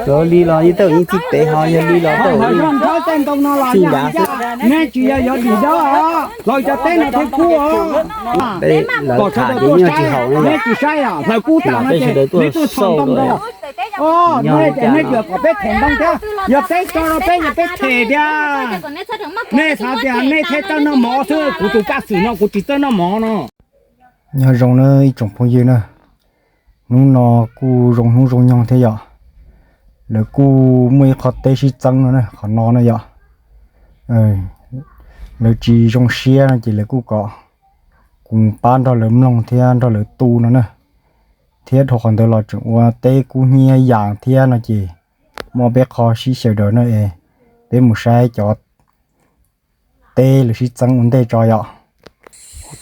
Yog li los yeej tej zaum yeej txij pem, ho yog li los tej zaum yeej txij nrad xwb. Nej tsis yog yuav dim dob los cov teb no thiaj kub os. Peb lawv tham ces yeej tsis haum no yom. Neb tsis saib hlawv kub tas no ces neb tuaj tho ntoo rau. Neb yuam kom peb them ntoo thiab, yog peb tso rau peb yog peb them thiab. Nej xav tias nej thiaj txawj noj mov xwb, kuv tus kaj xwm no kuv tsis txawj noj mov no. Nyob zoo na ib tsoom phooj ywg na, hnub no kuj zoo hnub zoo nyoog thiab yom. Lawv kuj muaj ib qho teb sib txeeb no na, qhov no na yom. Lawv tsis zoo siab no ces lawv kuj kom kuv mus pab nrog lawv mloog thiab nrog lawv tu no na. Thiab dhau qhov ntawd los tseem ua teb kub hnyiab yas thiab no ces muaj peb qho sib xyaw daws na es peb mus saib cov teb lawv sib txeeb ua ntej tso yom.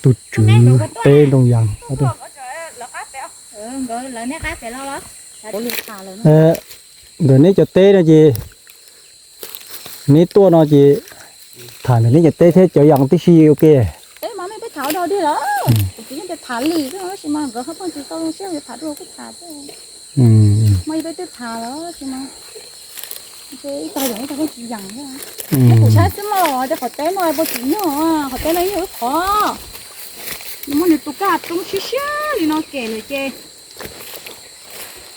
Tus tswv teb ntoo yas. Ntawm neb cov teb no ces neb tuaj no ces tham ntawm neb cov teb thiab cov yas tib si ua ke. Kuv saib xwb mas, qhov teb no puas tsim nyog, qhov teb no yeej yog ib qhov muaj nws tus kaj roob siab siab li no kem lawm ces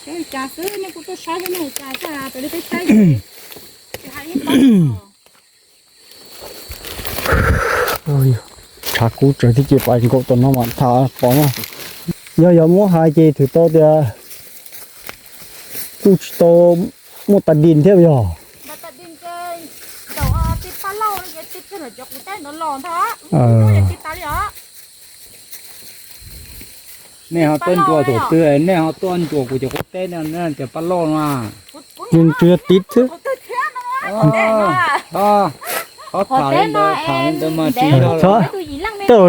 saib li cas xwb, nej kuj tuaj saib thiab nej hais cas thiab, raws li peb saib tsis hais ib qho. Tshav kub tsawv thiab ces pais nkaum tom no mam tham pom na. Yog yog muab hais ces thwm tau tias kuj tsis tau muaj tas dis thiab yog. Nej ho tuaj ntsuas thaum twg nej ho tuaj ntsuas kuv cov qub teb no tias pab loj no. Nws tsuas yog tiv xwb. Qhov tham li ntawd, tham li ntawd mas tsis yog. Tej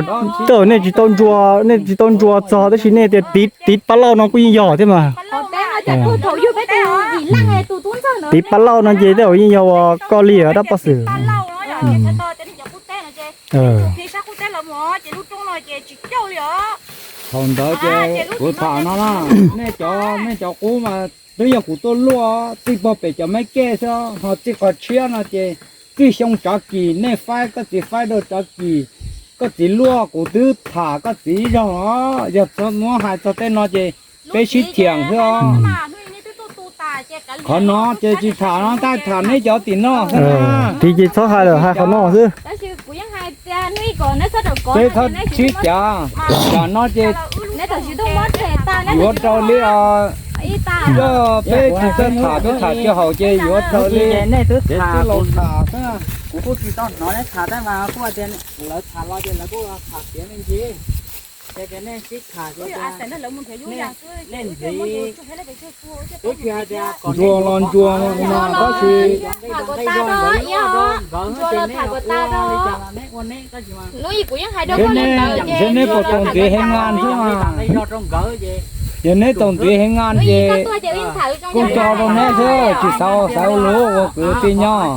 zaum nej tsis tau ntsuas, nej tsis tau ntsuas txog tab sis nej tias tiv pab lauj no kuj yeej yog thiab mas. Tiv pab lauj no ces tej zaum yeej yog uas koj li dab paj xwm. Thaum ntawd ces kuv tham no na, nej cov, nej cov qub mas twb yog kuv tuaj luaj txij pog pem cov meb kej xwb, ho txij qhov tshiab no ces txij xyoo tsav kis nej faib koj txiv faib rau tsav kis, koj txiv luaj kuv twb tham koj txiv ib zaug os. Yog muab hais txog tej no ces peb sib thiam xwb os. Qhov no ces tsis tham no, tab tham neb cov tim no xwb. Tiv ces txhob hais lawm, hais qhov no xwb. Peb txhob sib cav, tam no ces yuav raws li, yog peb tsis txawj tham, peb tham tsis haum ces yuav raws li nej twb tham, kuv kuj tsis tau hnov neb tham tab mas kuj tias lawv tham los ces lawv kuj tham tiav me ntsis. Ces tias nej sib tham, nej ntxiv, twb tsis hais tias ntsuas los ntsuas mas tab sis neb puas tau ntxiv heev nqa xwb mas. Yog neb tau ntxiv heev nqa ces kuj tso rau neb xwb, tsis xav xav ua lus ua kwv tij nyob.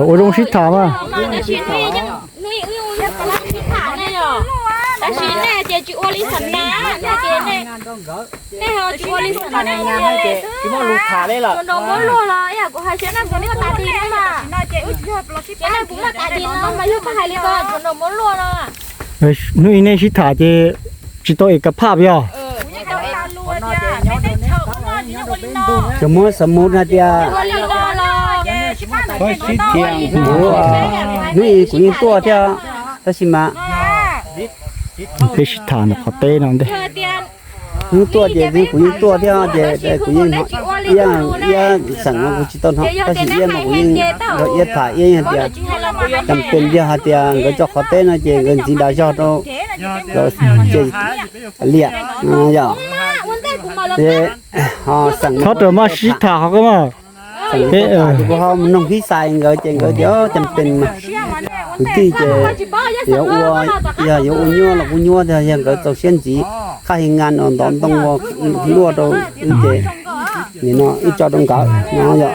Ua zoo sib tham mas. Tab sis nej ces tsis ua li xam na, nej ces nej ho tsis ua li xam na. Tsuas nrog muab luag los yog kuv hais tias nej puas muaj tas dis no mas. Ces nej puas muaj tas dis no mas yog koj hais li ko tsuas nrog muab luag no. Hnub ib nej sib tham ces tsis tau ev kav phaj yog. Cov muab xav mus hais tias, hnub ib kuv yeej tuaj thiab, tab sis mas peb sib tham ntawm qhov teb no ntej. Hnub tuaj ces kuv yeej tuaj thiab ces kuv yeej hnov iab, iab xeem no kuv tsis tau hnov, tab sis iab no kuv yeej nrog iab tham, iab hais tias, cas pes yog hais tias nkawd tso qhov teb no ces nkawd ntxiv nram zog rau, ces liam yom. Ces ho xeem, txhob rawm maj sib tham qhov ko mas. Xeem kuv ho noog hib xais nkawd ces nkawd tias cas pes mas kwv tij ces yuav ua, yog yuav ua nyuaj los kuj nyuaj, yog nkawd txaus siab ntxiv qhaj heev nqa ntov ntoo ua luaj rau wb ces nim no wb tso rau nkawd no yom.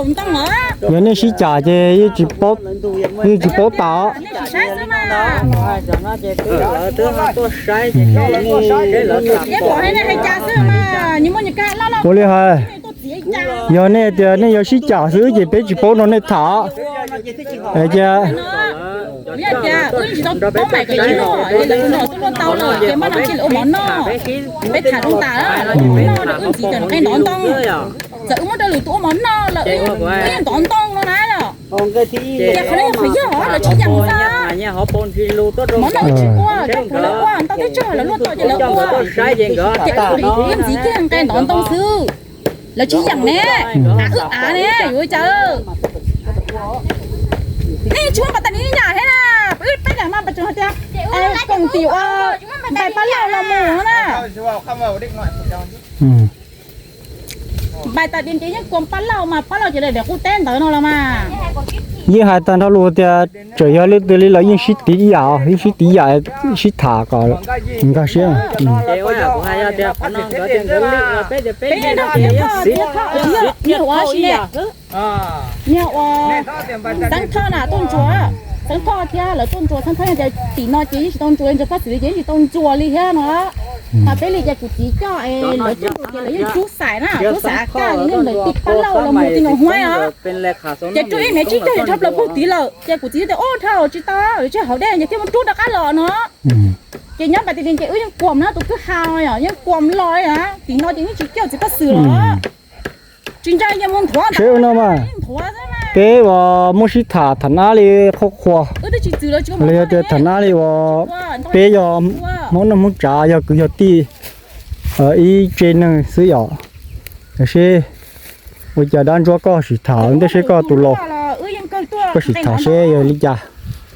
kaum ntoo os. Yog nej sib cam ces yeej tsis paub tas. Ua li hais, yog nej tias nej yuav sib cam xwb ces peb tsis paub nrog nej tham. Cia wb tsis tau paub mais kom tsis luaj, lawv tus nom tuaj luaj tau lawm ces maj no cia lawv ua mov noj. Peb tham zoo tas, lawv tus nom noj rau wb ntxiv cov qe ntov ntoo. Txawm wb muab rau lwm tus ua mov noj lawm, wb yeej ntov ntoo no na. Ces qhov no yog qhov yog lawv tsis yeem xwb. Mov noj wb tsis ua, rau qhov lawv ua ntau teb chaws lawv luaj tau ces lawv ua. Ces wb ntxiv kiag nqe ntov ntoo xwb. Lawv tsis yeem ne, av wb av ne, yuav ua cas. Nej tsis muaj npais tas ni nyam thiab na, wb peb nam mas pab tseem hais tias koom tim ua npais pab laug los mus na. Npais tas tias ces yeej kuam pab laug mas pab laug ces lawv qub teb ntawd no los mas. Yeej hais tag nrho lus tias tseem yog leej twg li los yeej sib tiv ib yam, yeej sib tiv ib yam, sib tham kom nkag siab. Peb yeej nrog Xeeb Thoj, Xeeb Thoj thiab lawv tuaj ntsuas, Xeeb Thoj na tuaj ntsuas, Xeeb Thoj thiab lawv tuaj ntsuas, Xeeb Thoj tias tim no ces yeej tsis tau ntsuas li, ntsuas paj xwm li ces yeej tsis tau ntsuas li thiab no. Mas peb li ces kuv txiv coj lawv tuaj ntsuas ces lawv yeej rub xaim na, rub xaim kaj li yeej ntawm tim pab laug los mus tim nyuam huaib os. Ces rub ib me tsib caug dhau plaws puag tid lawm ces kuv txiv tias ua dhau tsis tau, tsis hauv dej ces thiaj muab rub rov qab los no. Ces nyob npais tis li ces wb yeej kuam na, tus kwj ha yom yeej kuam los na, tim no ces yeej tsis coj txiv paj xwm los. Tsis ntshai mus nthuav seb ua no mas, peb uas muab sib tham tham nab li qhuab qhuas, los yog tias tham nab li uas peb yog Hmoob noj Hmoob tsav yog kwv yog tij ib tsev neeg xwb yom. Seb ua cas dab ntsuab koj sim tham ntej seb koj tus laus, koj sim tham seb yog li cas,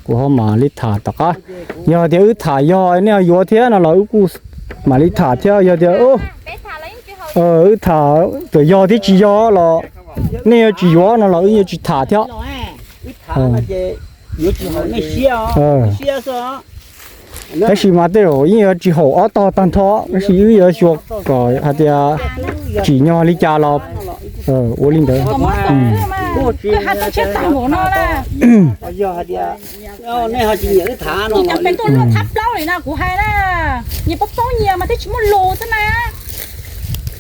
kuv ho mam li tham tom qab. Yog tias wb tham yog nej ho yuav thiab no los wb kuj mam li tham thiab. Yog tias wb tham txawm yog thiab tsis yog los nej yuav tsis yuav no los wb yuav tsis tham thiab. Tab sis mas tej zaum yeej yuav tsis haum ob tog tag nrho, tab sis wb yuav xyuas kom hais tias tsim nyog li cas los ua li ntawd. Nej ho tsis nyiam wb tham no los wb tham. Kuv cov pes tuaj luaj thab plaub li no kuv hais na, nyias paub paub nyias mas thiaj tsis muaj lus xwb na.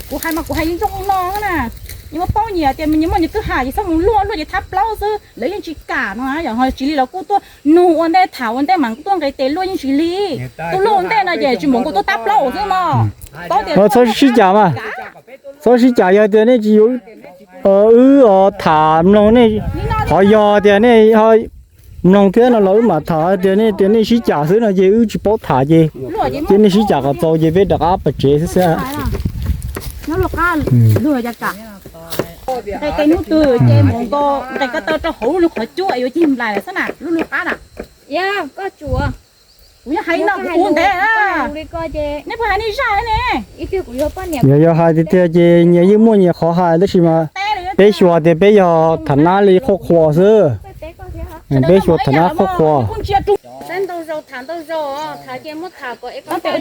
Kuv hais mas kuv hais zoo no na, nyias paub paub nyias tias nyias muaj nyias kwj ha ces txhob mus luaj, luaj ces thab plaub xwb, lawv yeej tsis kam no. Yog ho tsis li los kuj tuaj nug ua ntej, tham ua ntej mas tuaj nqis tes luaj yeej tsis li. Tuaj luaj ua ntej no ces tsis npaum nkaus tuaj thab plaub xwb mog. Txhob sib cam mas, txhob sib cam, yog tias nej tsis yuav, wb tham mloog nej, qhov yog tias nej mloog thiab no los wb mam tham, tias nej tias nej sib cam xwb no ces wb tsis paub tham ces, ces nej sib cam kom txaus ces peb rov qab pais tsev xwb xwb. Nqis tes hnub twg ces mus nqis ko taw rau hauv lub qhov cub yuav cig nplais lawm xwb na, lub lub qab na. Kuv yeej hais no kuv ua ntev na. Nej puas hais nej zaj ne? Yog, yog hais tiag tiag ces nyias yeej muaj nyias qhov hais tab sis mas peb xyuas tias peb yog tham nab li qhuaj qhuas xwb. Peb xyuas tham nab qhuaj qhuas.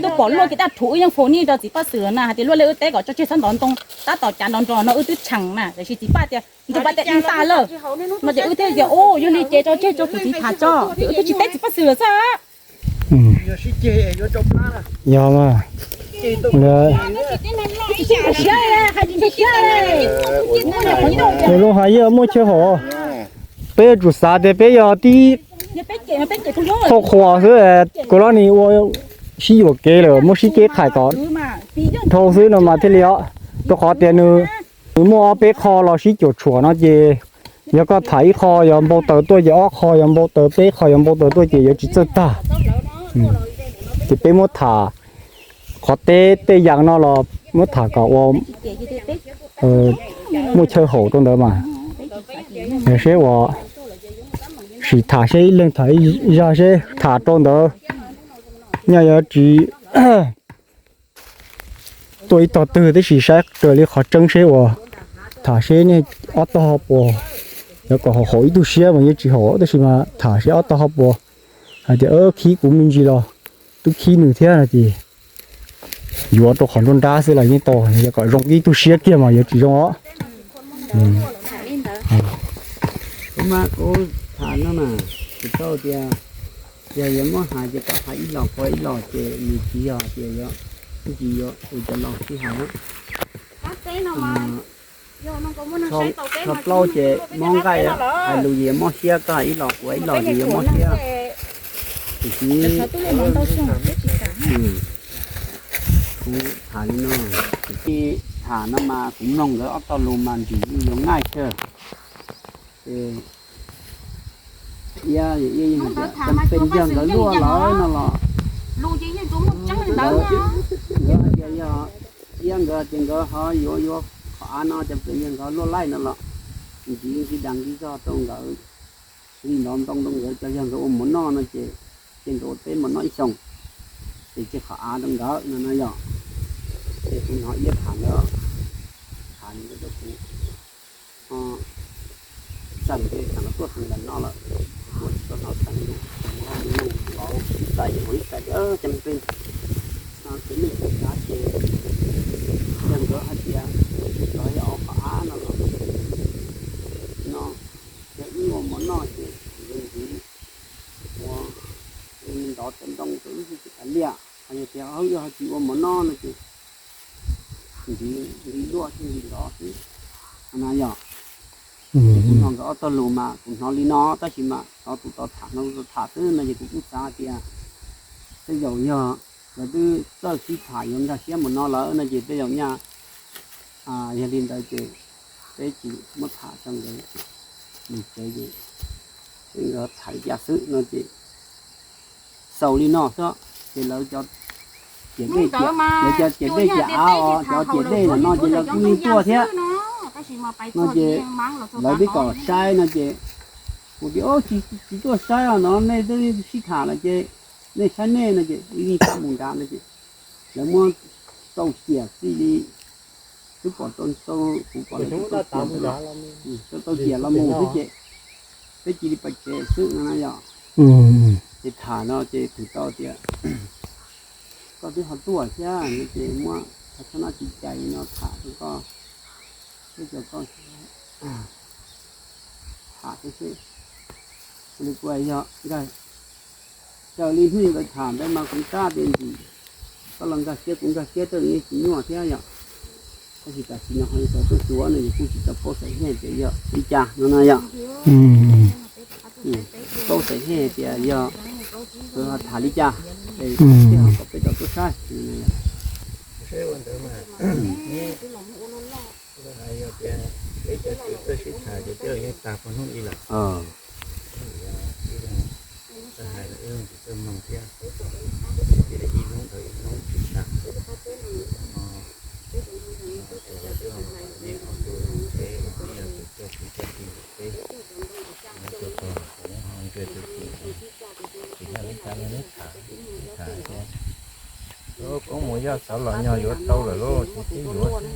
Tuaj pom luaj ces dab rhuv wb yeej phone rau txiv Paj Xwm na hais tias luaj li wb teb kom tso tseg txhob ntov ntoo, tab tom cav nrov nrov no wb twb cheem na, tiam sis txiv Paj tias nrog pab tias ib ntaj lawm no ces wb thiaj tias o yog li ces tso tseg tso kuv txiv tham tso, ces wb thiaj tsis teb txiv Paj Xwm lawm xwb. Yog mas, lub hav yeej muaj chaw haum, peb yuav tsum xav tias peb yog tib qhuaj qhuas xwb, kuv los nim ua sib yuam kev lawm muab sib kev qhais kom dhau xwb no mas thiaj li os, rau qhov tias nws muaj ob peb qho los sib cuam tshuam no ces yog koj tham ib qho yog npau taws tuaj ces ob qho yog npau taws, peb qho yog npau taws tuaj ces yuav tsis txawj tag. Ces peb muab tham qhov teb tej yam no los muab tham kom ua muaj chaw haum rau ntawd mas. Seb uas sim tham seb ib leeg tham ib zaj seb tham rau ntawd nyaj yuav tsis tuaj ib tog twg tab sis saib raws li qhov tseeb seb uas tham seb nej ob tog puas, yuav kom haum haum ib tug siab mas yuav tsis haum tab sis mas tham seb ob tog ho puas hais tias khib kuv me ntsis los twb khib nws thiab no ces yuav rau qhov nruab nrab xwb los yeej tau, yog kom zoo ib tug siab kiag mas yuav tsis zoo os. Kuv mas kuv tham no na, tsis tau tias yog yuav muab hais ces koj hais ib los quav ib los ces nws tsis yog tias yog, ntsis yuav ua cov laus sib hais na. Tsho plaub ces mob nqaij, hais lus ces yuav mob siab, koj hais ib los quav ib los ces yuav mob siab. Tiam sis kuv tham li no, kuv tham no mas kuv mloog nkawd ob tog lus mas ntsis yeej yuav nqaij kawg. Ces iab, iab yeej hais tias pes yawg nkawd luaj lawm no los, nkawd hais tias yog iab nkawd ces nkawd ho yuav yuav qhov av no ces pes yawg nkawd luaj laij no los, ntsis nqi dag nqi zog rau nkawd, li ntov ntoo rau nkawd cov yawg nkawd ua mov noj no ces, ces nkawd ua teb mov noj ib xyoos, ces tseg qhov av rau nkawd no no yog. Ces kuv hnov iab tham ntawd, tham li ntawd rau kuv, xav tias tseem tuaj txog ntawm no lawm, kuv tsis tau hnov xav li, kuv ho mus nug laus ib txais, ib txais tias cas pes ces nej txawm kav ces yawg nkawd hais tias los yog qhov av no los no, yog wb ua mov noj ces nkawd ntxiv ua li ntov tawm ntoo rau wb xwb tsis kav liam, ho yog tias yog ho tsis ua mov noj no ces ntxiv nqi luaj thiab nqi ntov xwb na yog. Ces kuv hnov nkawd ob tog lus mas kuv hnov li no tab sis mas tov tus tau tham no tus tau tham xwb no ces kuv kuj xav tias tej zaum yog lawv twb txawj sib tham yuav nkag siab mus no lawm no ces tej zaum nyaj, yog li ntawd ces peb tsis muab tham tso nkawd mus tsev ces peb nkawd tham li cas xwb no ces xaus li no xwb ces lawv cov ciam dej, lawv cov ciam dej ciam av os, cov ciam dej no ces lawv kuj yeej tuaj thiab no ces lawv twb kom saib no ces kuv tias tsis tuaj saib os no, nej twb sib tham lawm ces nej saib nej no ces yeej tab mus nrad no ces Lawv muab txaus ciam txij li, twb pom tau, kuv pom lawv txaus ciam, txaus ciam los mus xwb ces peb cia li pais tsev xwb no na yom. Ces tham no ces thwm tau tias koj twb ho tuaj thiab no ces muab qhov txhab nab tsis cais no tham rau koj, peb cov koj tham xwb. Ua li kuv yog nkag, raws li hnub nkawd tham ntawd mas kuv tab tias ntxim, koj los nkag siab kuv nkag siab rau yeej tsis nyuaj thiab yom. Tab sis tam sim no ho yuav tau tuaj xyuas no yus kuj tsis tau paub xaim hiaj tias yog li cas no na yom. Paub xaim hiaj tias yog nkawd ho tham li cas, es thiaj ho kom peb tau tuaj saib. Yog tias peb cov kwv tij sib tham ces twb yeej tag peb hnub ib lawm. Hais lawm ib leeg tsis txawj mloog thiab, ib hnub dhau ib hnub tsis tag. Ces lawv twb los nej ob tug tsev los nej yog tus coj kwv coj tij ntawm peb, tus tuaj txog los kuv ho ntshe tus tij tsis nyob li cas no neb tham, neb tham tias koob mus yoj xov los nyog yuav tau lawm lauj ces twb yuav xwb.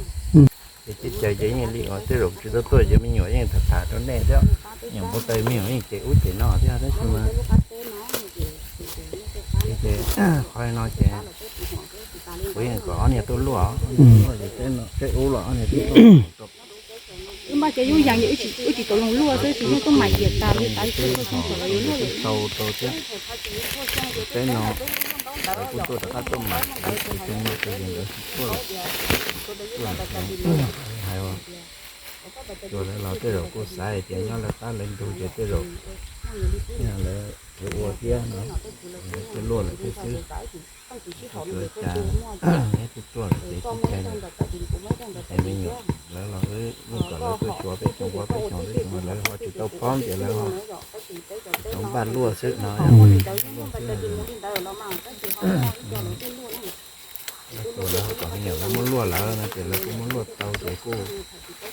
Ces teb chaws ces yeej li uas tej zaum tsis tau tuaj ces me nyuam yeej tham tham rau nej thiab, me nyuam npau taws me nyuam yeej ces ub ces no thiab tab sis mas ces qhov no ces kuv yeej kom ob niag tuaj luaj, ob niag tuaj luaj ces peb ub los ob niag tuaj luaj. Wb npaj cov yooj yim ces wb tsis tau luag luaj xwb, tsis muaj tuaj mam yiam tas li tas li xwb, tsis tau luag luaj. Tau tau thiab. Peb no lawv kuj tuaj rov qab tuaj mam, tsis tau no ces nkawd tsis tuaj lawm. Hais tsuas lawv los tej zaum kuj xav hais tias nyob lawv qab lawv ntug ces tej zaum lawv yuav ua thiab no, lawv tuaj luaj lawm thiab xwb. Tsuas cas neb twb tuaj lawm ces tsis cai lawm, es me nyuam lawv los wb yeej kom lawv tuaj xyuas peb xyoo, peb xyoo, peb xyoo lawv ho tsis tau paub ces lawv ho tsis tau npaj luaj xwb no. Luaj xwb. Lawv kom me nyuam lawv muab luaj lawm no ces lawv kuj muab luaj tau ces kuj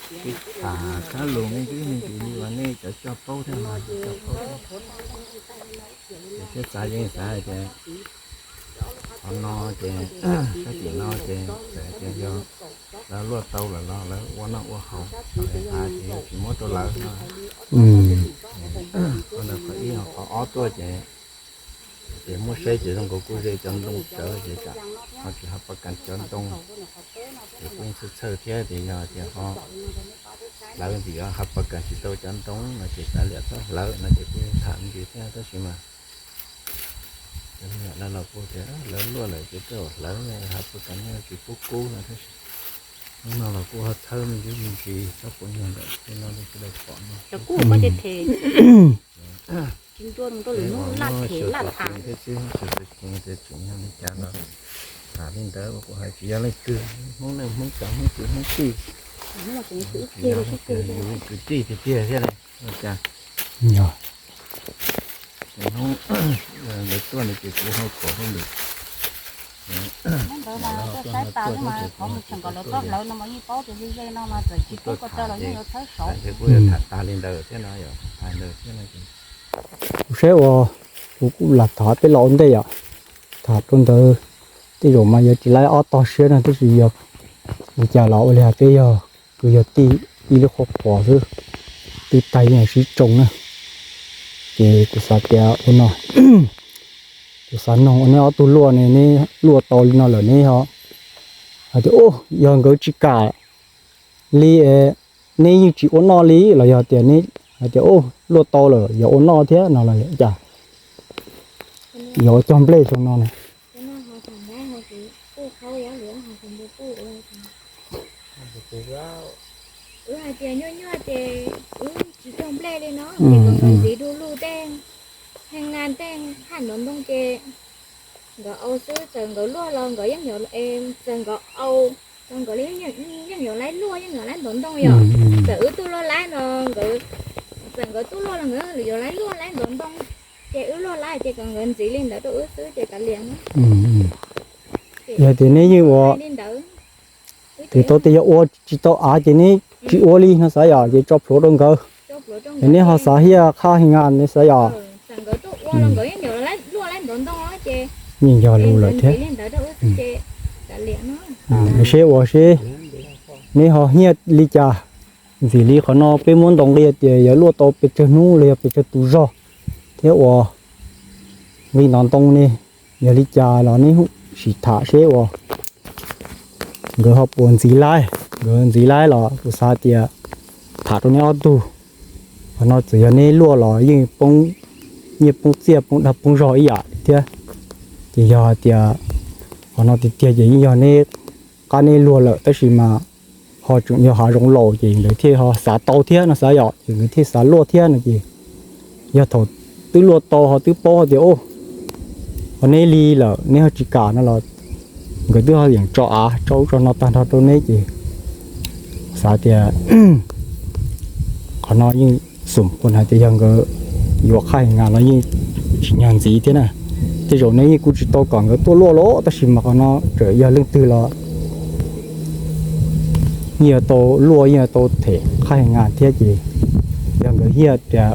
sib tham txhab lus me ntsis me ntsis li uas nej cov coj paub thiab no, coj paub thiab. Ces thiab xav yeej xav hais tias qhov no ces sab tim no ces txawm hais tias yog lawv luaj tau lawm los lawv ua noj ua haus, lawv hav ces yuav tsis muab rau lawv no. Qhov ntawd qhov ib, qhov ob tuaj ces, ces muab saib ces zoo nkaus kuj ze cov ntoo tsawv ces tsam ho tsis hav pas kas cov ntoo. Ces kuj yeej txhawj txhawj thiab tias yog tias ho hlawv ntxim hav pas kas tsis tau cov ntoo no ces kav liam txhob hlawv no ces kuj yeej tham me ntsis thiab tab sis mas cov me nyuam no los kuj tias lawv luaj lawm ces koj hlawv hav pas kas yeej tsis pub kub no tab sis hnub no los kuj ho txhawb me ntsis me ntsis txhob pub nyuag ntawm tej no li tsis tau pom no. Cov kub thiab xwb, tsis tseem yog li cas los tham li ntawd kuv hais tsis yog leej twg, Hmoob neej Hmoob tsav Hmoob kwv Hmoob tij, tsis yog leej twg, yus kwv tij tiag tiag thiab ne. Ua cas hnub ntawd tuaj no ces kuv ho kom hauj lwm. Hnub ntawd mas tuaj saib tas xwb mas qhov mus cheem kom lawv txhob hlawv no mas yeej paub tias ze ze no mas txawm tsis pub ko taw los yeej yuav txhawb saud. Kuv tham tag li ntawd thiab no, yog tham ntawd thiab no ces kuv saib uas kuv kuj lam tham peb los ua ntej yom, tham rau ntawd tej zaum mas yuav tsis laib ob tog siab no tab sis yog li cas los ua li hais peb yog kwv yog tij ib lub qhuab qhuas xwb, twb tag yeej sib tsoo na. Ces kuv xav tias ua no, kuv xav noog ua neb ob tug luaj ne, neb luaj tau li no lawm neb ho hais tias yog nkawd tsis kam li, neb yeej tsis ua noj li los yog tias neb hais tias luaj tau lawm yog ua noj thiab no los yog cas? Yog ua cog nplej xyoo no na. Wb hais tias nyuaj nyuaj ces wb tsis cog nplej li no, ces kom nkawd ntxiv du lug tej, hee nga tej haj ntov ntoo ces nkawd au xwb, txawm nkawd luaj los nkawd yeej, txawm nkawd au, txawm nkawd yeej yuav laib luaj yeej yuav laib ntov ntoo yom. Txawm wb tuaj luaj laib los nkawd, txawm nkawd tuaj luaj los nkawd yuav laib luaj laib ntov ntoo, ces wb luaj laib ces kom nkawd ntxiv li ntawd rau wb xwb ces kav liam. Yog tias neb yeej ua li ntawd, twb tau tias yog ua tsis tau av ces neb tsis ua li no xav yom, ces tso plhuav rau nkawd. Es neb ho xav hiaj qha hee nga ne xav yom. Yeej yog lus lawm thiab. Li ntawd rau wb xwb ces Seb uas seb neb ho hiaj li cas. Ntxim li qhov no peb muab ntaus nqi tias yog luaj tau pes tsawg hnub los yog pes tsawg tus zog thiab uas nqi ntov ntoo ne yog li cas los neb sim tham seb uas nkawd ho puas ntxiv laib. Nkawd ntxiv laib los kuv xav tias tham rau neb ob tug. Qhov no txawm yog neb luaj los yeej poob nyiaj poob txiaj poob dag poob zog ib yam thiab. Ces yog hais tias qhov no tiag tiag ces yeej yog neb qab neb luag lawm tab sis mas ho tseem yog hav zoov laus ces nkawd thiaj ho xav tau thiab no xav yom, ces nkawd thiaj xav luaj thiab no ces yog thaum twb luaj tau ho twb paub tias o, ho neb li lawm neb ho tsis kam no los nkawd twb ho yeem tso av tso ub tso no tag nrho rau neb ces xav tias qhov no yeej xum kuas hais tias yog nkawd yuav qhab heev nas los yeej tsim nyog ntxiv thiab na. Tej zaum neb yeej kuj tsis tau kom nkawd tuaj luaj los tab sis mas qhov no txawm yog leej twg los yeej yuav tau luaj yeej yuav tau them qhab heev nas thiab ces yog nkawd hiaj tias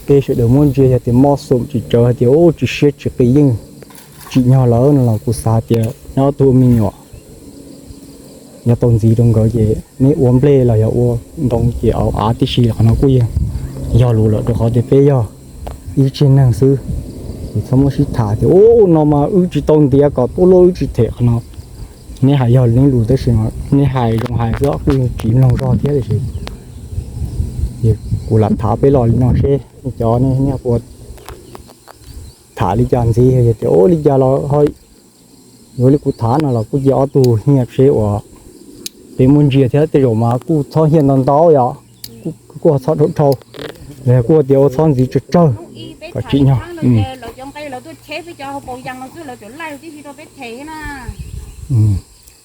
peb sawv daws muab ntsia yog tias mob xum tsis tsawv hais tias ub tsis siab tsis qis yeej tsim nyog lawm no los kuv xav tias neb ob tug ua me nyuam yog tau ntxiv rau nkawd ces neb ua nplej los yog ua ntoo ces au av tib si qhov no kuj yeej yog lus lawm rau qhov tias peb yog ib tsev neeg xwb. Ces txhob muab sib tham tias ub no mas wb tsis tau ntiav kom tuaj luaj wb tsis them qhov no. Neb hais yog neb lus tab sis neb hais zoo hais xwb kuj yeej tsis mloog zog thiab tiam sis kuv lam tham peb los li no seb nej cov nej ua tham li cas ntxiv yog tias ua li cas los ho yuav li kuv tham no los kuj cia ob tug hiaj seb uas peb muab ntsia thiab tej zaum mas kuj txhob hiaj ntau ntau yom, kuj txhob dhau dhau, los yog kuj tias ua txhob ntxiv tsawg tsawg kom tsim nyog.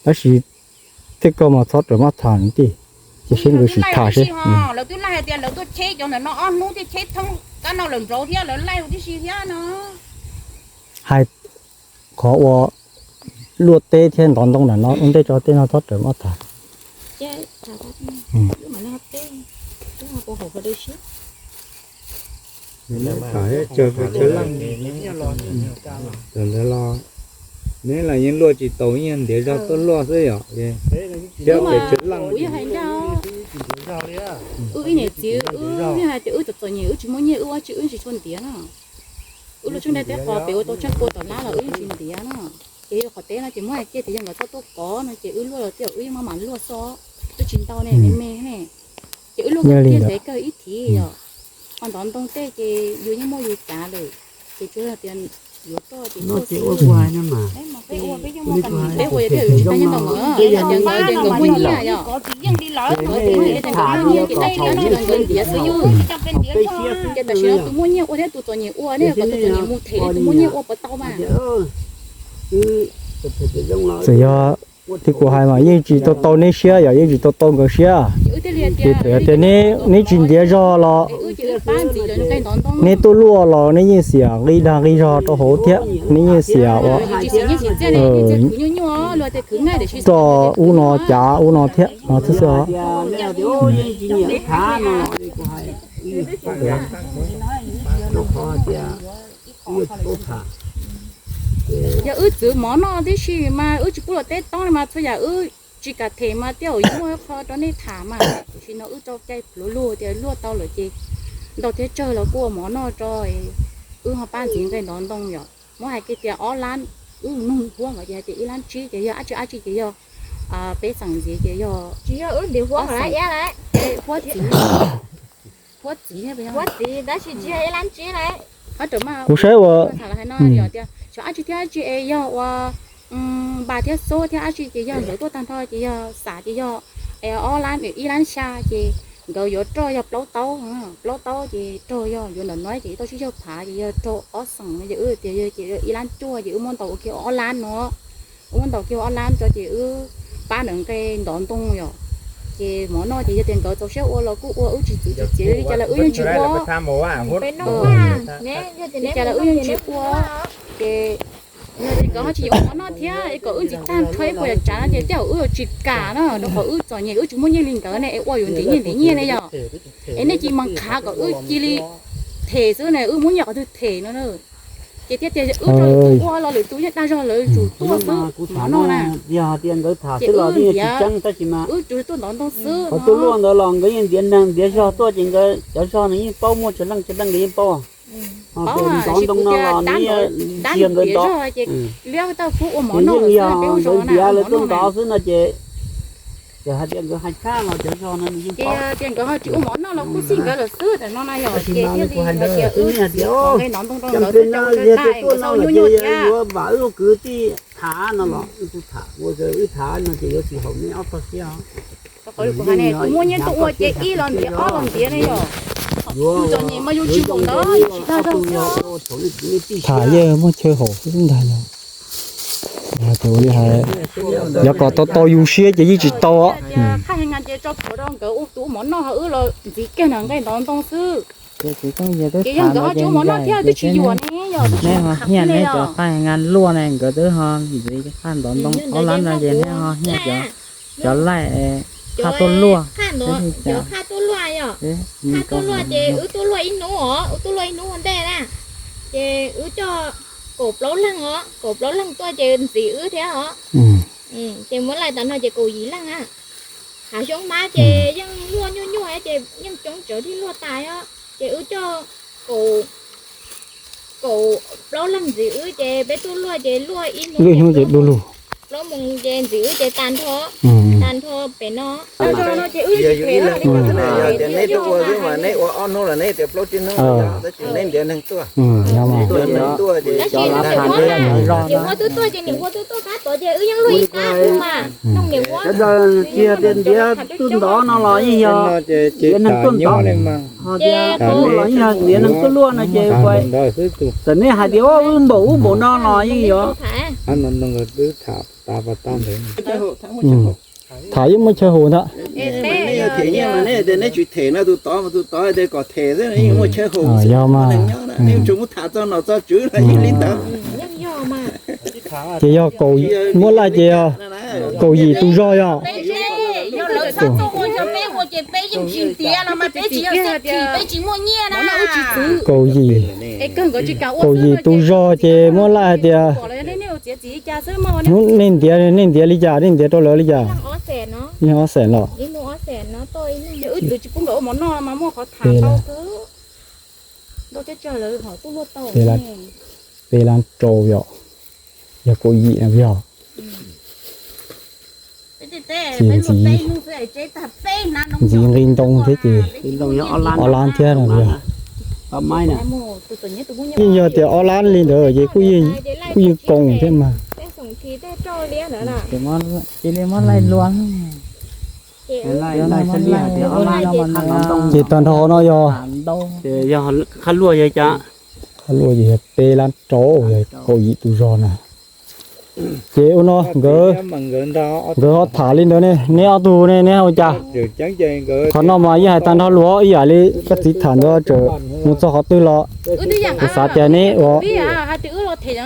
Tab sis tej ko mas txhob rawm maj tham tij, cia seb nkawd sim tham seb. Lawv twb laij hais tias lawv tuaj cheb cov ntawm no ob hnub thiaj cheb thoob kab no lawm nraud thiab lawv laij huv tib si thiab no. Hais qhov ua luaj teb thiab ntov ntoo ntawm no ua ntej tso tej no txhob rawm maj tham. Thaum ntawd los neb los yeej luaj tsis tau, yeej ntiav zog tuaj luaj xwb yom. Thiab pes tsawg leej. Wb ib niam txiv wb yeej hais tias wb txom txom nyem wb tsis muaj nyiaj wb ua tsis wb tsis tshua ntiav no. Wb luaj tsheej dab teb qos pem ua tau tsheej pua tom lab los wb yeej tsis ntiav no. Ces yog qhov teb no ces muab hais kiag tias yog nkawd txhob tuaj kov no ces wb luaj los tias wb yeej maj mam luaj xwb, twb tsis ntau ne me me ne. Ces wb luaj kiag ntev kawg ib thiv yom. Ho ntov ntoo tej ces yus yeej muaj yus cav lawm, ces tsuas yog tias yuav roj ces roj xwb. Peb ua yog thiaj tsis tau nyiaj ntau mas tias nkawd tias nkawd muaj nyiaj yom. Nkawd tias nkawd muaj nyiaj ces nkawd ntiav xwb yus. Ces tam sim no tus muaj nyiaj ua thiab tus txom nyem ua ne kom tus txom nyem mus them tus muaj nyiaj ua puas tau mas. Txawm yog li kuv hais mas yeej tsis tau tau neb siab yom, yeej tsis tau tau nkawd siab. Ces txawm yog tias neb tsis ntiav zog los neb tuaj luaj los neb yeej xiam nqi dag nqi zog rau hauv thiab neb yeej xiam ua roj ub no cav ub no thiab no xwb xwb os. Yog wb txwv mov noj tib si mas wb tsis pub luaj teb toob li mas txhua yam wb tsis kam them mas tej zaum yuav muaj qho rau nej tham mas. Tam sim no wb rau cai pluav lug tias luaj tau lawm ces ntau thiab tsawg los kuj ua mov noj rau wb ho pab ntxiv nqe ntov ntoo yom. Muab hais kiag tias ob lab, wb nug huab nkawd ces hais tias ib lab tsib ces yog dab tsi dab tsi ces yog peb xeem ntxiv ces yog tsis yog wb ntiav huab, huab txiv, huab txiv, huab txiv tab sis tsis yog ib lab tsib na. Kuv saib ua hais no tias xyov dab tsi thiab dab tsi es yog ua npas thiab xub thiab dab tsi ces yog nkawd tuaj tag nrho ces yog xam ces yog ob lab ib lab xya ces nkawd yuav roj yog plaub taub, plaub taub ces raug yog yuav ntawm no ces tau sib zog phav ces yog raug ob xeem no ces wb tias yog ces ib lab cuaj ces wb muab ntaus ua kiag ob lab no. Wb muab ntaus kiag ob lab tso ces wb pab ntawm nqe ntov ntoo yom. Ces mov noj ces yog tias nkawd txaus siab ua los kuj ua, wb tsis txwv tsis txiav li cas los wb yeej tsis ua. Li cas los wb yeej tsis ua. Ces yog tias nkawd ho tsis yuav mov noj thiab es kom wb ntxiv tag nrho ib puas yam tsav no ces tej zaum wb yuav tsis kam no rau qhov wb txom nyem wb tsis muaj nyiaj li nkawd ne es ua yuav ntiav nyiaj ntiav nyiaj ne yom. Es nej cia li mas qhav kom wb cia li them xwb ne, wb muab nyiaj qhov twg them no na. Ces thiaj tias wb rau lwm tus ua los lwm tus yeej dag zog lawv tsum tuaj xwb, kuv tham no na. Yog hais tias nkawd tham xwb los yeej tsis tseeb, tab sis mas wb tsuas tuaj ntov ntoo xwb. Qhov tuaj luaj ntawd los nkawd yeej ntiav neeg ntiav zog tuaj ces nkawd cov zog nws yeej paub, muaj tsawg leej tsawg leej nkawd yeej paub. Ntov ntoo no los nws yeej ntsia nkawd ntov. Ces yeej yog nkawd ntiav lawv tuaj ntov xwb no ces, ces hais tias nkawd hais tshaj los cov zog no nws yeej paub. Tab sis mas kuv hais ntawd xwb, nej hais tias, o, cov npe no yog tias tuaj no los ces yuav vam wb ua kwv tij tham no los wb kuj tham, ua wb tham no ces yuav tsis haum nej ob tog siab. Kuv muaj nyiaj tuaj ua ces ib los ntiav ob los ntiav ne yom. Kuv txom nyem mas yus tsis haum ntawd, yus tsis dag zog xwb. Tham yeej muaj chaw haum xwb ntag yog. Yog tias ua li hais, yog kom tau tau yus siab ces yeej tsis tau. Qhaj heev na ces tso plhuav rau nkawd ua tus ua mov noj, ho wb los ntxiv kiag na nqe ntov ntoo xwb. Ces yog nkawd ho tsis ua mov noj thiab twb tsis yuam ne yom. Neb ho hiaj neb cov qhaj heev na luaj ne, nkawd twb ho ntxiv qhaj ntov ntoo ob lab no ces neb ho hiaj cov, cov laij qhaj tuaj luaj. Cov qhaj tuaj luaj yom. Qhaj tuaj luaj ces wb tuaj luaj ib hnub os, wb tuaj luaj ib hnub ua ntej na. Ces wb coj kaum plaub leeg os, kaum plaub leeg tuaj ces ntxiv wb thiab os. Ces muab laij tas no ces kaum yim leej na. Hav xyoob mab ces yeej luaj nyuaj nyuaj ces yeej coob tsawv thiaj luaj tas os. Ces wb coj kaum, kaum plaub leeg ntxiv wb ces peb tuaj luaj ces luaj ib hnub ces du lug. Plaub moos ces ntxiv wb ces tas nrho, tas nrho pem no. Yog tias neb tuaj ua xwb mas neb ua ob hnub los neb tias plaub tsib hnub, tab sis neb ntiav neeg tuaj. Ntiav neeg tuaj ces niam huab twb tuaj ces niam huab twb tuaj qab tod ces wb yeej luaj ib qab xwb mas. Tsis yog tias ntiav tuaj ntov no los yeej yog ntiav neeg tuaj ntov, ho tias tuaj luaj los yeej yog ntiav neeg tuaj luaj no ces txawm neb hais tias wb npaum ub npaum no los yeej yog. Tham yeej muaj chaw haum ntag. Neb tsis them no tus tod mas tus tod tias kom them xwb, yeej muaj chaw haum xwb. Yog mas, neb tsuas muab tham txog nom txog tswv no yeej li ntawd. Ces yog kaum, muab laij ces yog kaum yim tus zog yog. Kaum yim, kaum yim tus zog ces muab laij hais tias, hnub nej ntiav, nej ntiav li cas, nej ntiav rau lawv li cas? Yeej ob xees los. Peb lab rau yom, yog kaum yim na yog. Ces ntxiv, ntxiv nqi ntoo thiab ces ob lab thiab no yog. Yeej yog tias ob lab li ntawd ces kuj, kuj yeej koom thiab mas. Ces tag nrho no yog, qhab luaj yog cas? Qhab luaj ces yog peb lab rau, yog kaum yim tus zog na. Ces ua no nkawd, nkawd ho tham li ntawd ne, neb ob tug ne neb ua cas? Qhov no mas yeej hais tag nrho lus ib yam li koj txiv tham ntawd, txawm mus txog qhov twg los kuv xav tias neb ua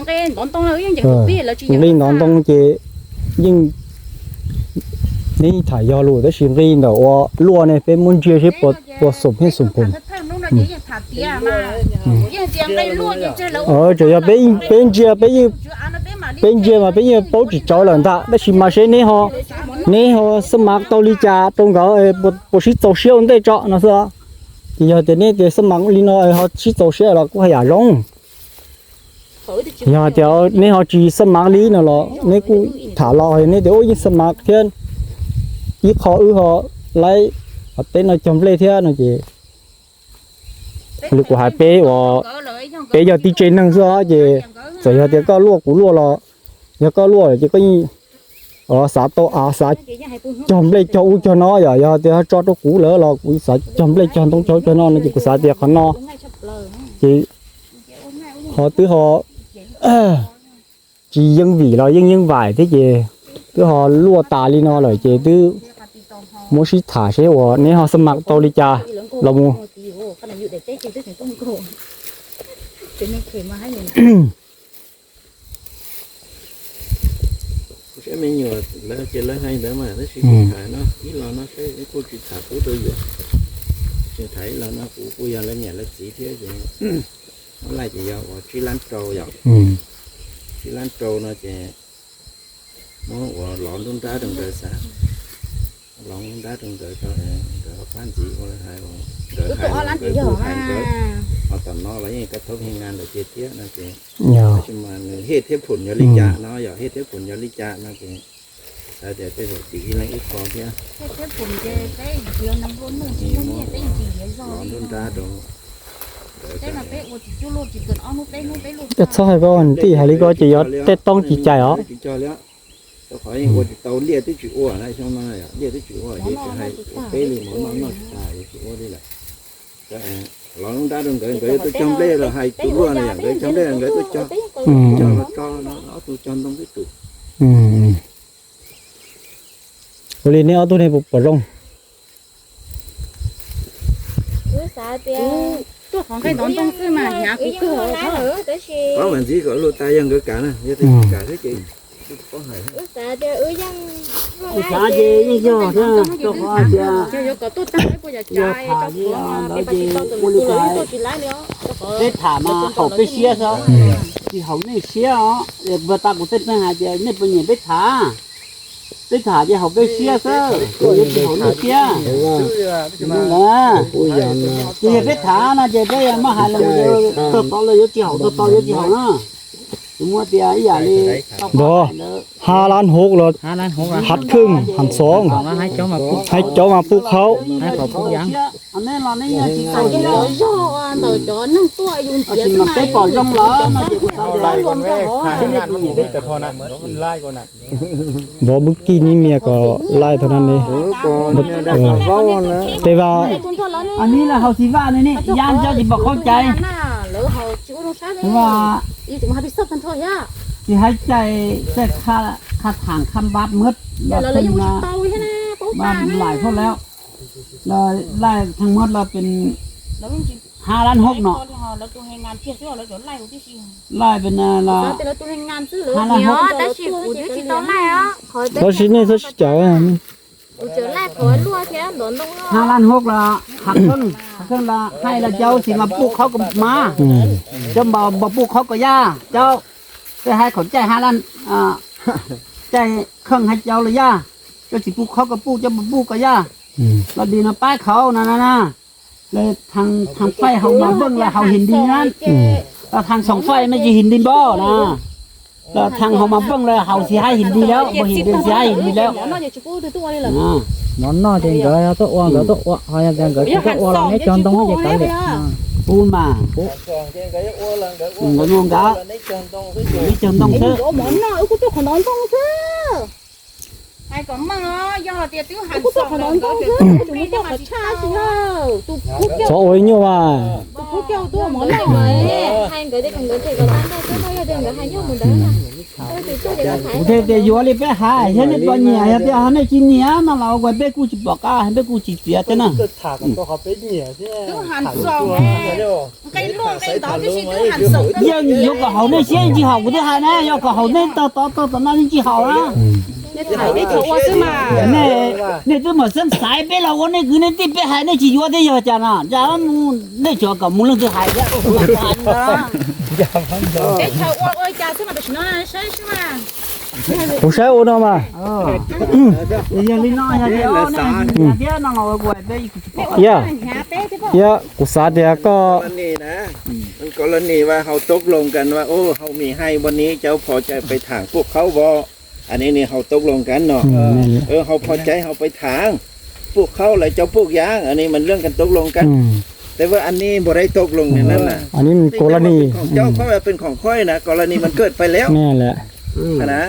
nqi ntov ntoo ces yeej, neb tham yog lus tab sis nqi ntawm ua luaj ne peb muab ntsia seb puas xum pheej xum phoom. Tsuas yog peb ntsia, peb ntsia mas peb yeej paub tsis tsawv lawm ntag, tab sis mas seb neb ho, neb ho xab mav tau li cas rau nkawd, puas sib txaus siab ua ntej tso no xwb. Ces yog tias neb tias xab mav li no ho sib txaus siab los kuj haj yam zoo. Yog tias neb ho tsis xab mav li no los neb kuj tham los neb tias ub yeej xab mav thiab, ib qho wb ho laib qhov teb no cog nplej thiab no ces, li kuv hais peb uas, peb yog tib tsev neeg xwb ces txawm yog tias koj luaj kuv luaj los, yog koj luaj ces koj yeej xav tau av, xav cog nplej cog ub cog no, yog, yog tias tso rau kuv lawm los kuv xav cog nplej cog ntoo cog ub cog no no ces kuv xav tias qhov no ces ho twb ho tsis yeej vim los yeej yeej vaim thiab ces twb ho luaj tas li no lawm ces twb muab sib tham seb uas neb ho xab mav tau li cas los mus. Kuv saib me nyuam lawv ces lawv hais ntawd mas tab sis kuv tham no ib los no saib kuj tsis tham pub rau yuav, tsis tham ib los no kuv kuj yog lawv niam lawv txiv thiab ces Lub laij ces yog uas tsib lab rau yom. Tsib lab rau no ces muab uas lov nruab nrab rau nkawd xav, lov nruab nrab rau nkawd, nkawd ho pab ntxiv ua li hais, nkawd hais nkawd kuj hais nkawd. Ho tom no los yeej koj thaub hi nga ntawd tiag thiab no ces, tab sis mas nws hiaj thiab phum yog li cas no, yog hiaj thiab phum yog li cas no ces, xav tias tej zaum tim ib leeg ib qho thiab. Lov nruab nrab rau. Txhob hais koj tij hais li ko ces yog tej toob tsis cais os. Rau qhov yeej ua tsis tau, liaj twb tsis ua na, xyoo no liaj twb tsis ua, yeej tsis hais ua peb li, mov noj noj tsis tas, yeej tsis ua li lawm. Lov nruab nrab rau nkawd, nkawd yuav tuaj cog nplej los hais tus luaj no yom, nkawd cog nplej los nkawd tuaj cog, cog los tso no, ob tug cog ntoo twb tus. Ua li nej ob tug ne puas pom zoo? Tuaj qhov nqaij ntov ntoo xwb mas hnyav kuv kawg. Paub mas ntxiv kom luaj tas yog nkawd kam na, yog tias kam thiab ces kuv xav ces yeej yog thiab, rau qhov tias yog tham li ntawd ces ua li cas peb tham mas haum peb siab xwb, tsis haum nej siab os. Puag ta kuv tej pheej hais tias nej puas nyiam peb tham, peb tham ces haum peb siab xwb, yuav tsis haum nej siab. Ces yog peb tham no ces peb maj hais los tau tau los yuav tsis haum, tau tau yuav tsis haum na. Kuv muab tias ib yam li nrog ha lab hauv los hav kheej hav xoov, hais cov mas pub khaub. Peb pom zoo lawm no ces kuv xav tias Vov bwb kij nib mias kom laij tau na ne. Tej vaj, a nib lawv haus txiv vaj ne, yaj coj tsis pom qhaub cai. Txiv vaj, tsis hais cai, cai kha thaam kha npab mwb los lais phoj lawm. Lawv laij theej muab lawv pes hab lab hoob no. Laij pes hab lab hoob. Tab sis nej txhob sib cav. Hab lab hoob los hav kheej, hav kheej los hais los cov txiv mas puj khaub ko mas, cov npam puj khaub ko yaj, cov peb hais khaum caij hab lab, caij kheej hais cov los yaj, cov txiv puj khaub ko puj, cov npam puj ko yaj. Los dim no paib khaum no na. Lawv theej faij haus mas veej lawv haus him nti na. Los theej xoom faij mas tsis him nti npaum na. Los theej haus mas veej lawv haus tsis haib him nti lawm, mus him nti tsis haib him nti lawm. Mov noj ces nkawd tuaj ua, nkawd tuaj ua, ho yog tias nkawd tsis tuaj ua los neb cog ntoo ces kav liam. Pub mas, nkawd ua nkawd, neb cog ntoo xwb. Txhob ua ib nyuag mas. Kuv thiaj tias yuav li peb hais, yog nej puas nyiam, yog tias nej tsis nyiam no los ua peb kuj tsis pom qab, peb kuj tsis txiav thiab na. Yeej yuav kom haum nej siab yeej tsis haum, kuv twb hais na, yog kom haum nej tog tod tog tom no yeej tsis haum na. Nej twb mam xeeb xaiv peb los ua nej kwv nej tij, peb hais nej tsis yuav thiab yog cas no, nej tsuas kom mus leej twg hais thiab. Kuv saib ua no mas. Yog li no, yog li thiab no los ua peb. Yog, yog kuv xav tias koj Có lần này và họ tốc lôngกันว่า ô, họ mì hay,วันนี้เจ้าพอใจไปถางพวกเขาบ่ อันนี้นี่เขาตกลงกันเนาะ เออ เขาพอใจเขาไปถางพวกเขาแล้วเจ้าปลูกยาง อันนี้มันเรื่องกันตกลงกัน แต่ว่าอันนี้บ่ได้ตกลงในนั้นน่ะ อันนี้มันกรณี ของเจ้าเขาเป็นของข้อยนะ กรณีมันเกิดไปแล้ว นั่นแหละ นะ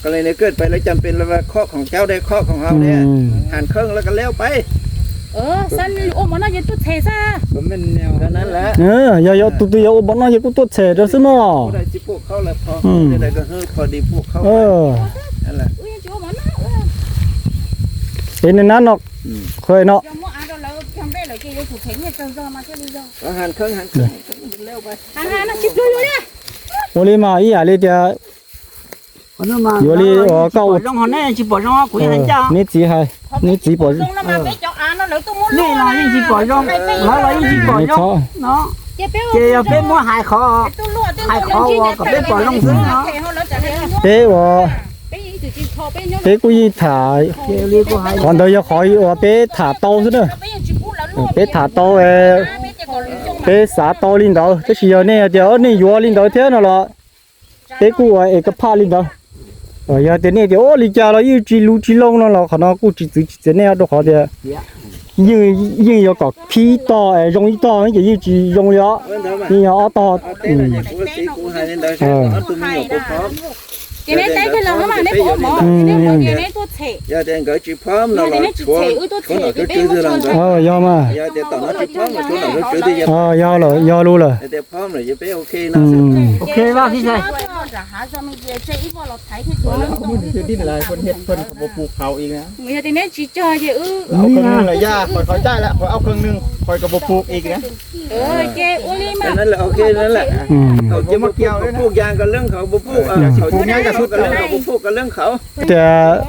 กรณีเกิดไปแล้วจำเป็นแล้วว่าเคาะของเจ้าได้เคาะของเราเนี่ย หารครึ่งแล้วก็แล้วไป Ua mov noj ces tuaj txhem xwb. Hnub no yog tus twg yog ua mov noj ces kuj tuaj txhem rau xwb mog. Ces nab no, qhov no. Ua li mas ib yam li tias yuav li koj ua, neb txiv hais, neb txiv pom zoo, lawv los yeej tsis pom zoo no. Ces yog peb muab hais qhov, hais qhov uas kom peb pom zoo xwb no. Peb ua, peb kuj yeej tham, qhov ntawd yog qhov uas peb tham tau xwb na. Peb tham tau, peb xav tau li ntawd, tab sis yog nej tias nej yuav li ntawd thiab no los peb kuj ua es ka phaj li ntawd. Yog tias nej tias ua li cas los yeej tsis lus tsis loo no los qhov no kuj tsis txwv tsis txiav nej rau qhov tias yeej yuav kom khib ib tog es zoo ib tog ces yeej tsis zoo li os. Yeej yog ob tog. Yog mas. Yog lawm, yog lus lawm. Tias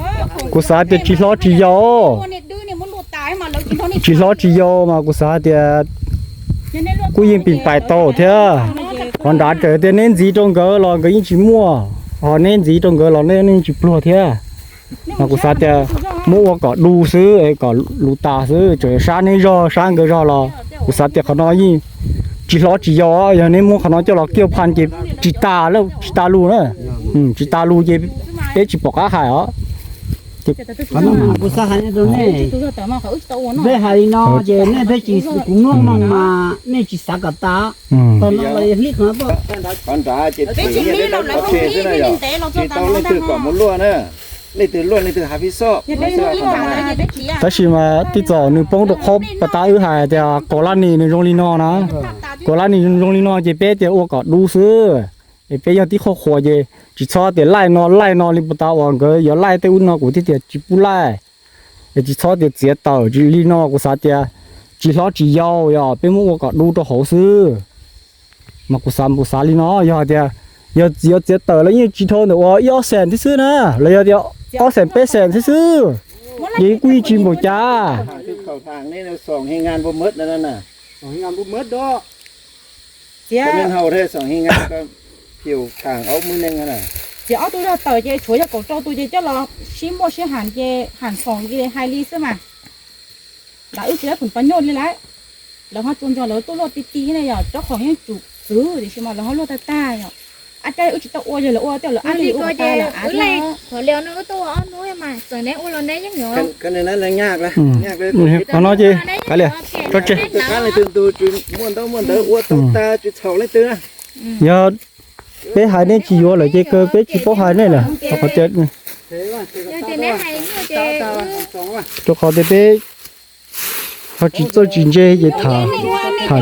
kuv xav tias tsis hlob tsis yau. Tsis hlob tsis yau mas kuv xav tias kuj yeej pim pais tau thiab. Qhov nrad txawm tias neb ntxiv rau nkawd los nkawd yeej tsis muaj, ho neb ntxiv rau nkawd los nej yeej tsis pluag thiab. Mas kuv xav tias muab ua kom du xwb es kom lus tas xwb, tseem sab neb zog sab nkawd zog los kuv xav tias qhov no yeej tsis hlob tsis yau. Yog neb muab qhov no coj los kiag phan ces tsis tas, tsis tas lus na. Tsis tas lus ces peb tsis pom qab hais os. Kuv xav hais rau nej, peb hais li no ces nej peb tsis, kuv mloog mloog mas nej tsis xav kom tas. Tag no los hlib qhov no tuaj. Tsis tau leej twg kom mus luaj na, leej twg luaj leej twg hav pib xoj. Tab sis mas tij txom nws poob rau qhov pas tas wb hais tias kaus laj nis nws zoo li no na. Kaus laj nis zoo li no ces peb tias ua kom du xwb. Es peb yog tib qhov qhuas ces tsis txhob tias laij no laij no li pas tas uas nkawd yuav laij tej ub no kuv thiaj tias tsis pub laij. Es tsis txhob tias txiav tawm li no kuv xav tias tsis hlob tsis yau, yog peb muab ua kom du rau hauv xwb. Mas kuv xav, kuv xav li no, yog tias yog yuav txiav tawm los yeej tsis dhau ntawm uas ib ob xees thiab xwb na, los yog tias ob xees peb xees thiab xwb, ces kuj yeej tsis npaum cas. Txiav ob tug zog tawm ces tshuav yog kaum rau tus ces coj los sib muaj sib ham ces ham xoom ces hais li xwb mas. Lawv wb tsis tau khoom pab nyuj li lawm, lawv ho tsuas ntsoov lawv tuaj luaj ti ti na yom, rab khoom yeej tsum txwv tiam sis mas lawv ho luaj tag tag yom. Ab, wb tsis tau ua, yog lawv ua tej lawv ab li ua tas lawv av li. Qhov no ces kav liam, tso tseg. Yog peb hais nej tsis yuav lawm ces kawg peb tsis paub hais nej lawm. Rau qhov tias peb ho tsis txawj tsis ntse ces tham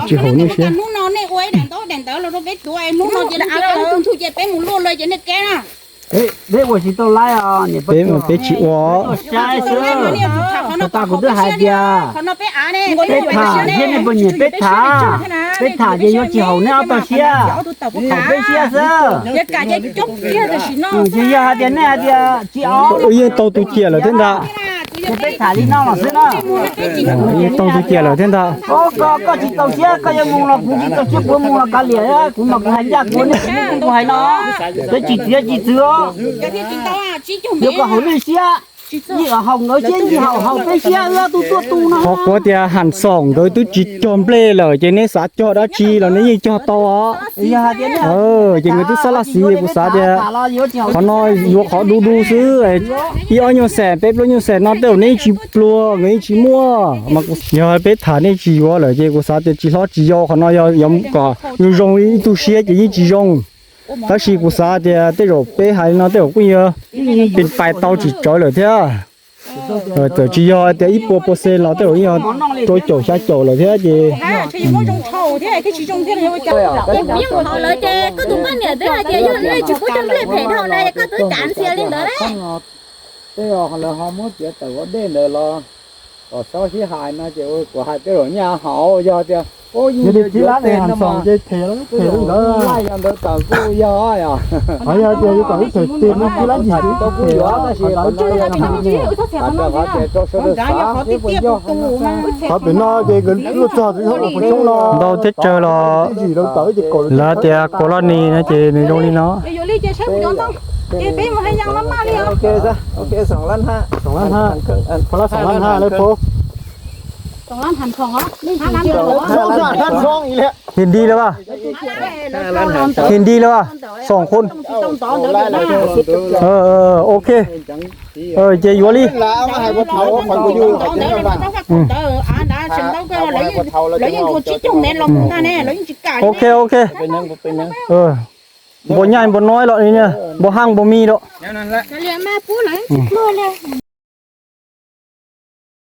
tsis haum nej siab. Peb mas peb tsis ua. Tag kuv twb hais tias peb tham thiab nej puas nyiam peb tham. Peb tham ces yuav tsis haum nej ob tog siab, haum peb siab xwb. Ces yog hais tias nej hais tias tsis ua, yeej tau tus ciam lawm thiab ntag. Ces peb tham li no los xwb na. Yeej tau tus ciam lawm thiab ntag. Koj tsis txaus siab koj yuav mus los kuv tsis txaus siab kuv mus los kav liam, kuv mas kuv hais ncaj kuv, nej kuv hais no. Peb tsis txiav tsis txwv os. Yuav kom haum nej siab, yeej haum nkawd siab, yeej haum haum peb siab, wb ob tug tuaj tu no. Qhov kuv tias ham xoom nkawd twb tsis cog nplej lawm ces nej xav cog dab tsi los nej yeej cog tau os. Ces nkawd twb xab laj xiv, kuv xav tias qhov no yuav qhov du du xwb. Ib ob nyuag xees, peb plaub nyuag xees no tej zaum neb yeej tsis pluag, nkawd yeej tsis muaj. Yog peb tham nej tsis yuav lawm ces kuv xav tias tsis hlob tsis yau, qhov no yog kom zoo zoo ib tug siab ces yeej tsis zoo. Tab sis kuv xav tias tej zaum peb hais li no tej zaum kuj yuav pes pais tau tsis tsawv lawm thiab. Txawm tsis yog tias ib puas pua xees los tej zaum yog rau caum xya caum lawm thiab ces Kuv yeej haum lawv ces koj tus poj niam twb hais tias yog nej tsis pub cog nplej phem dhau na, koj twb kav ntxias li ntawd lawm. Tej lawv ho muab txiav tawm ua dej ntawd los kom txhob sib hais no ces kuv hais tej zaum nyaj haum, yog tias Yog li tsib lab ne, Ham Xoom ces them, them li ntawd. Yog tias yus kom wb them tes no tsib lab yim, qhov pem no ces nkawd luaj txog tus ib ob puas xyoo no. Ntau thiab tsawg los lawv tias kaum lab ni no ces nws zoo li no. Xoom lab hab, kaum lab xoom lab hab lawm puas? His nti lawm as, his nti lawm as, xoom qhov. Ok, ces yuav li. Ok, ok. Npaum nyaj npaum no los, npaum haaj npaum me los.